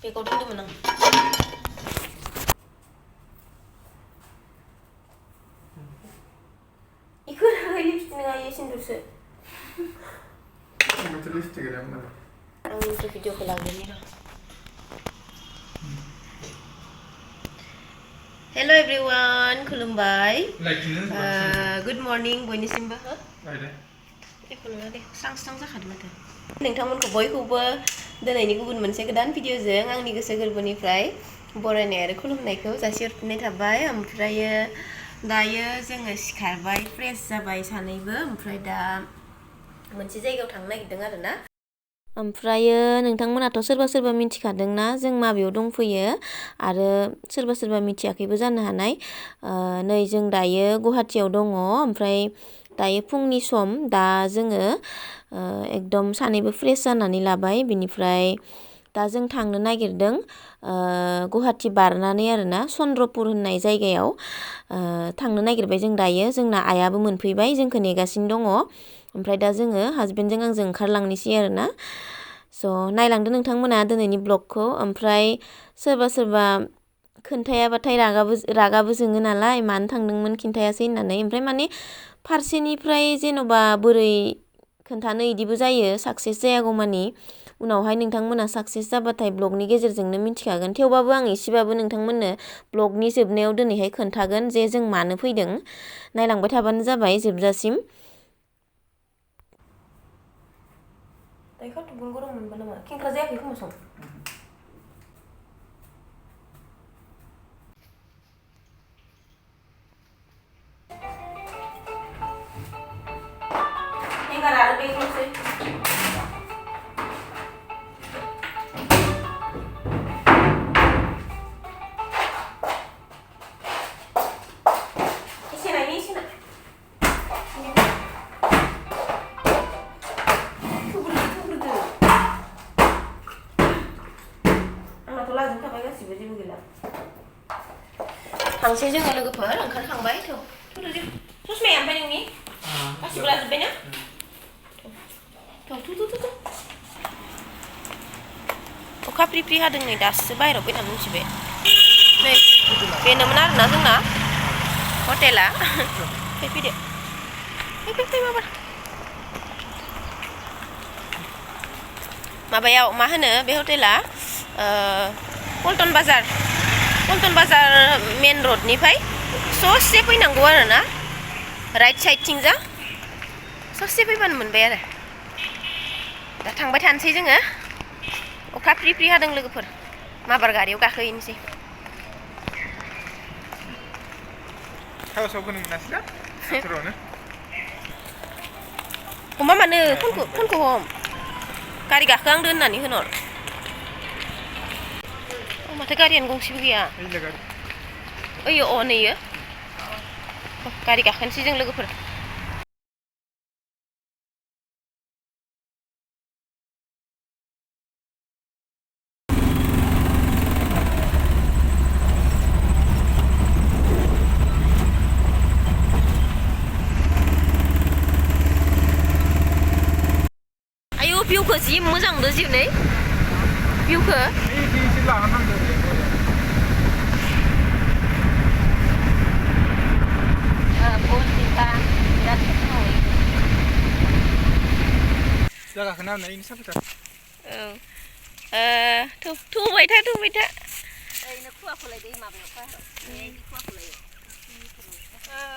बेखौ दोनदोंमोन आं इखौ लिपस्टिक नङा इयो सिन्दुरसो बेथ' लिपस्टिक गैयामोन आं इन्ट्र' भिडिअखौ लाग्रोनि र' हेल' एभ्रिवान खुलुमबाय गुड मर्निं बयनिसिमबो हो जेबो नङा दे स्रां स्रां जाखादों माथो नोंथांमोनखौ बयखौबो दिनैनि गुबुन मोनसे गोदान भिडिअजों आंनि गोसो गोरबोनिफ्राय बरायनाय आरो खुलुमनायखौ जासिहरफिननाय थाबाय ओमफ्रायो दायो जोङो सिखारबाय फ्रेश जाबाय सानैबो ओमफ्राय दा मोनसे जायगायाव थांनो नागिरदों आरो ना ओमफ्रायो नोंथांमोनाथ' सोरबा सोरबा मिथिखादोंना जों माबेयाव दंफैयो आरो सोरबा सोरबा मिथियाखैबो जानो हानाय नै जों दायो गुवाहाटियाव दङ ओमफ्राय दायो फुंनि सम दा जोङो एकदम सानैबो फ्रेश जानानै लाबाय बिनिफ्राय दा जों थांनो नागिरदों गुवाहाटि बारनानै आरोना चन्द्रपुर होननाय जायगायाव थांनो नागिरबाय जों दायो जोंना आइयाबो मोनफैबाय जोंखौ नेगासिनो दङ ओमफ्राय दा जोङो हासबेन्डजों आंजों ओंखारलांनोसै आरोना स' नायलांदो नोंथांमोना दिनैनि ब्लगखौ ओमफ्राय सोरबा सोरबा खोन्थायाबाथाय रागाबो जोङो नालाय मानो थांदोंमोन खिन्थायासै होननानै ओमफ्राय माने फारसेनिफ्राय जेन'बा बोरै खोन्थानो इदिबो जायो साक्सेस जायागौमानि उनावहाय नोंथांमोना साक्सेस जाबाथाय ब्लगनि गेजेरजोंनो मिन्थिखागोन थेवबाबो आं एसेबाबो नोंथांमोननो ब्लगनि जोबनायाव दिनैहाय खोन्थागोन जे जों मानो फैदों नायलांबाय थाबानो जाबाय जोबजासिम गरम मोनबा नामा खेंख्रा जायाखै खोमा सं एगार आरो बेखौसै थांसै जोङो लोगोफोर ओंखारखांबाय ससमाया ओमफ्राय नोंनि गासिबो लाजोब्बाय ना अखा फ्रि फ्रि हादों नै दासो बाहेरायाव फैनानै मिथिबाय नै बेनोमोन आरोना जोंना हटेला फैदो फै माबार माबायाव मा होनो बे हटेला पल्टन बाजार मेन रडनिफ्राय ससे फैनांगौ आरोना राइट साइडथिंजा ससे फैबानो मोनबाय आरो दा थांबाय थानोसै जोङो अखा फ्रि फ्रि हादों लोगोफोर माबार गारियाव गाखोहैनोसै हमा मानो फनखौ हम गारि गाखोहांदो होननानै होनहर माथो गारियानो गंसेबो गैया ओइयो नैयो गारि गाखोनोसै जों लोगोफोर आयौ भिउखौ जि मोजां नुदो जिउनै भिउखौ थुबाय था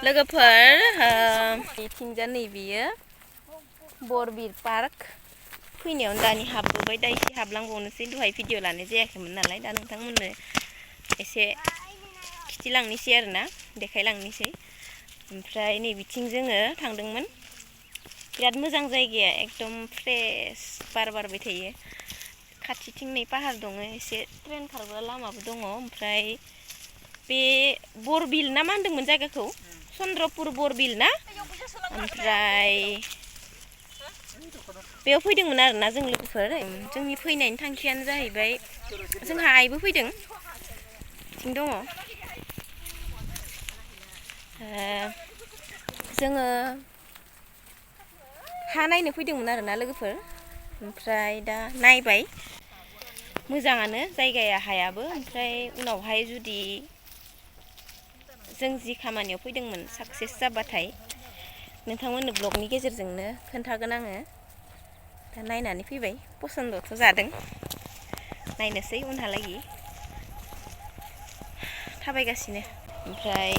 लोगोफोर बिथिंजा नैबेयो बरबिल पार्क फैनायावनो दानि हाबबोबाय दा एसे हाबलांबावनोसै दहाय भिडिअ लानाय जायाखैमोन नालाय दा नोंथांमोननो एसे खिथिलांनोसै आरोना देखायलांनोसै ओमफ्राय नै बिथिं जोङो थांदोंमोन बिराद मोजां जायगाया एकदम फ्रेश बार बारबाय थायो खाथिथिं नै पाहार दङ एसे ट्रेन खारग्रा लामाबो दङ ओमफ्राय बे बरबिल ना मा होनदोंमोन जायगाखौ चन्द्रपुर बरबिल ना ओमफ्राय बेयाव फैदोंमोन आरोना जों लोगोफोर जोंनि फैनायनि थांखियानो जाहैबाय जोंहा आइबो फैदों बिथिं दङ जोङो हा नायनो फैदोंमोन आरोना लोगोफोर ओमफ्राय दा नायबाय मोजाङानो जायगाया हायाबो ओमफ्राय उनावहाय जुदि जों जि खामानियाव फैदोंमोन साक्सेस जाबाथाय नोंथांमोननो ब्लगनि गेजेरजोंनो खोन्थागोन आङो दा नायनानै फैबाय पसन्दथ' जादों नायनोसै उनहालागि थाबायगासिनो ओमफ्राय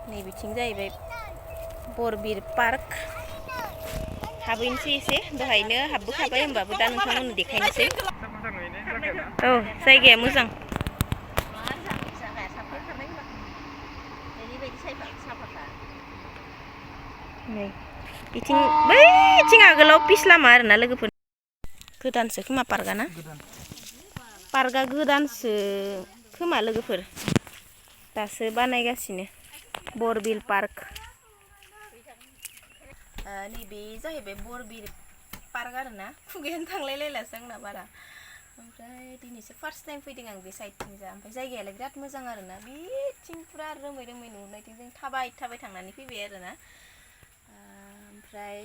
नैबिथिं जाहैबाय बरबिर पार्क हाबहैनोसै एसे दहायनो हाबबोखाबाय होमबाबो दा नोंथांमोननो देखायनोसै औ जायगाया मोजां नै बिथिं बैथिं आगोलाव पिस लामा आरोना लोगोफोर गोदानसो खोमा पार्कआ ना पार्कआ गोदानसो खोमा लोगोफोर दासो बानायगासिनो बरबिल पार्क नैबे जाहैबाय बरबिल पार्क आरोना खुगायानो थांलायलायलासो आंना बारा ओमफ्राय दिनैसो फार्स्ट टाइम फैदों आं बे साइडथिंजा ओमफ्राय जायगायालाय बिराद मोजां आरोना बेथिं फुरा रोमै रोमै नुहुरनायथिं जों थाबाय थांनानै फैबाय आरोना ओमफ्राय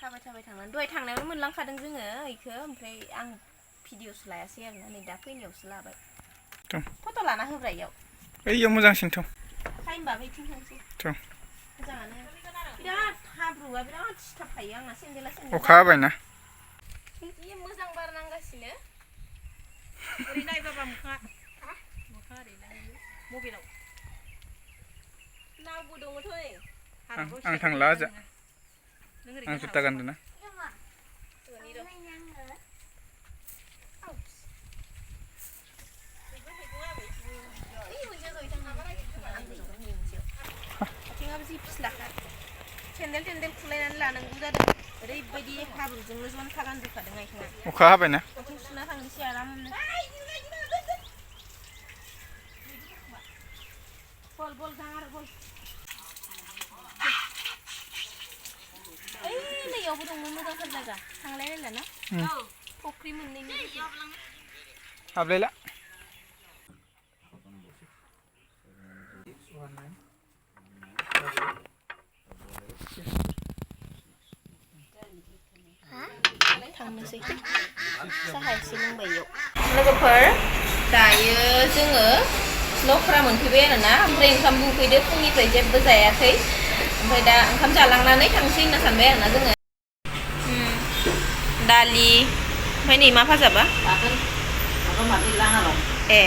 थाबाय थांनानै दहाय थांनायावनो मोनलांखादों जोङो इखो ओमफ्राय आं भिडिअसो लायासै आरोना नै दा फैनायावसो लाबाय फट' लाना होब्रा इयाव मोजांसिनथ' टाइमबा बैथिं थांसै मोजाङानो बिराद हाब्रुआ बिराद सिथाबखायो आंना सेन्देला अखा हाबायना जि मोजां बार नांगासिनो ओरै नाय बाबा मोखाङा ओरै नाय मबाइलाव नावबो दङथ' नै आं थांला ओजा आं जुथा गानदोंना आथिङाबो जि फिस्लाखा सेन्देल खुलायनानै लानांगौ जादों ओरैबायदि हाब्रुजोंनो जन्था गानजोबखादों आथिङा अखा हाबायना आथिं सुना थांनोसै आरामनो बल गार बल ओइ नैयावबो दंमोन मोजांथार जायगा थांलायलायला ना फख्रि मोननैनि हाबलायला थांनोसै साहा एसे लोंबाय इयाव लोगोफोर दायो जोङो लख्रा मोनफैबाय आरोना ओमफ्राय ओंखामबो उखैदो फुंनिफ्राय जेबो जायाखै ओमफ्राय दा ओंखाम जालांनानै थांसै होनना सानबाय आरोना जोङो दालि ओमफ्राय नै मा भाजाबा ए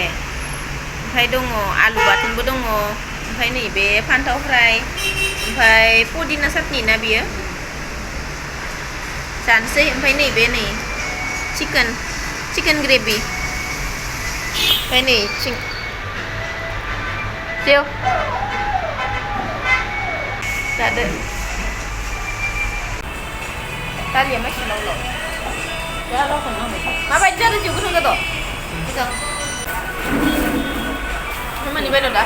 ओमफ्राय दङ आलु बाथोनबो दङ ओमफ्राय नैबे फान्थाव फ्राय ओमफ्राय पुदिना चाटनि ना बियो जानोसै ओमफ्राय नैबे नै चिकेन ग्रेभि ओमफ्राय नै जेव जादो दालिया मानसि लाव माबायदि जादों जिउ गोथाव जादों मोजां मानि बायद' दा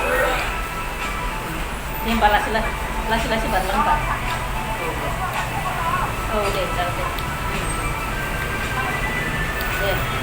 दे होमबा लासै बारलांबा औ दे जागोन दे